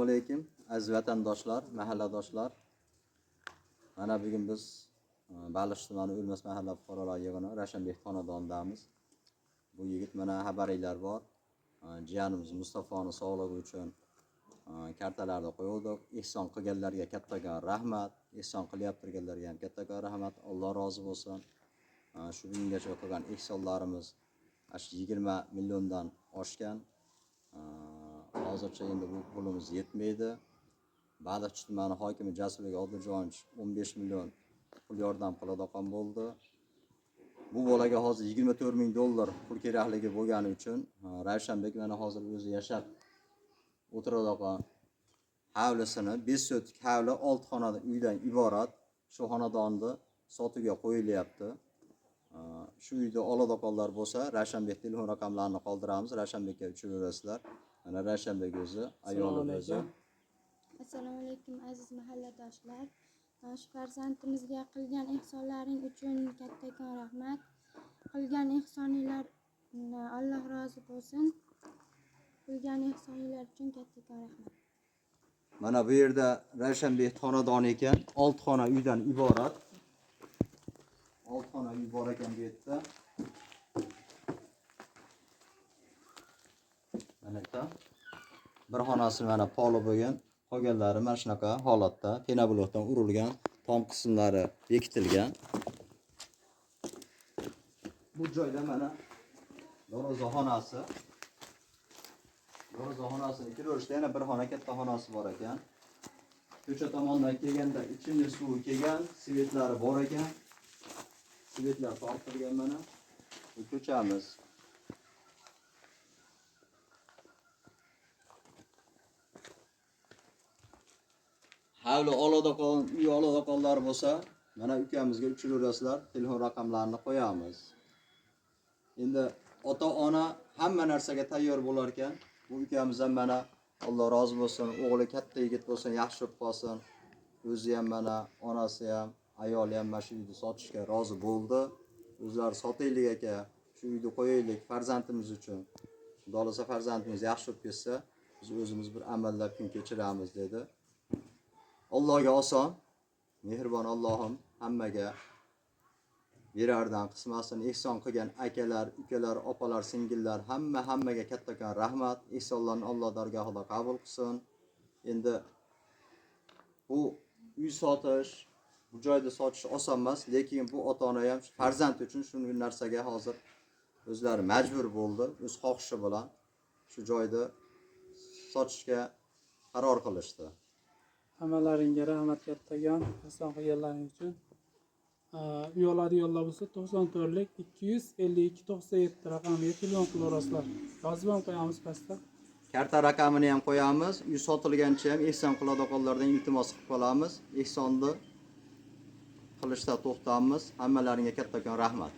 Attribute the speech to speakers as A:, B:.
A: Alaykum aziz vatandoshlar, mahalladoshlar. Mana bugun biz Baliqchi tumani O'lmas mahalla fuqarolar yig'ini Ravshanbek xonadonidamiz. Bu yigit mana xabaringlar bor. Jiyanimiz Mustafoni sog'lig'i uchun kartalarni qo'yuvdik. Ehson qilganlarga kattakon rahmat. Ehson qilyapti turganlarga ham kattakon rahmat. Alloh rozi bo'lsin. Shu bugungacha qilgan ehsonlarimiz shu 20 milliondan oshgan. Hozircha endi bu pulimiz yetmaydi. Baliqchi tumani hokimi Jasurbek Odiljonovich 15 million pul yordam qiladigan bo'ldi. Bu bolaga hozir 24 ming dollar pul kerakligi bo'lgani uchun Ravshanbek mana hozir o'zi yashab o'tiradigan hovlisini 5 sotik hovli 6 xonali uydan iborat shu xonadonni sotuvga qo'yilyapti. Shu uyda oladiganlar bo'lsa Ravshanbek telefon raqamlarini qoldiramiz. Ravshanbekka uchiraverasizlar. Mana Ravshanbek o'zi, ayoli o'zi.
B: Assalomu alaykum aziz mahalladoshlar. Shu farzandimizga qilgan ehsonlaring uchun kattakon rahmat. Qilgan ehsoninglar Alloh rozi bo'lsin. Qilgan ehsoninglar uchun kattakon rahmat.
A: Mana bu yerda Ravshanbek xonadoni ekan, 6 xona uydan iborat. 6 xona uy bor ekan bu yerda. Mana yerda bir xonasi mana poli bo'lgan, qolganlari mana shunaqa holatda penoblokdan urilgan, tom qismlari bekitilgan. Bu joyda mana darvoza xonasi. Darvoza xonasini kiraverishda yana bir xona katta xonasi bor ekan. Ko'cha tomondan kelganda ichimlik suvi kelgan, svetlari bor ekan. Svetlar tortilgan mana. Bu ko'chamiz. Hovli oladigan, uy oladiganlar bo'lsa, mana ukamizga uchiraverasizlar, telefon raqamlarini qo'yamiz. Endi ota-ona hamma narsaga tayyor bo'lar ekan. Bu ukamiz ham mana Alloh rozi bo'lsin, o'g'li katta yigit bo'lsin, yaxshi bo'lib qolsin. O'zi ham mana onasi ham, ayoli ham mana shu uyni sotishga rozi bo'ldi. O'zlari sotaylik aka, shu uyni qo'yaylik farzandimiz uchun. Xudo xohlasa farzandimiz yaxshi bo'lib ketsa, biz o'zimiz bir amallab kun kechiramiz dedi. Allohga oson, mehribon Allohim hammaga berardan qismasini ehson qilgan akalar, ukalar, opalar, singillar hammaga kattakon rahmat. Ehsonlarni Alloh dargohida qabul qilsin. Endi bu uy sotish, bu joyda sotish oson emas, lekin bu ota-ona ham farzand uchun shu narsaga hozir o'zlari majbur bo'ldi, o'z xohishi bilan shu joyda sotishga qaror qilishdi.
C: Hammalaringga rahmat kattakon ehson qilganlaring uchun. Uy oladiganlar bo'lsa 94lik 252 97 raqamiga telefon qilaverasizlar. Yozib ham qo'yamiz pastda.
A: Karta raqamini ham qo'yamiz. Uy sotilgancha ham ehson qiladiganlardan iltimos qilib qolamiz. Ehsonni qilishda to'xtamiz. Hammalaringga kattakon rahmat.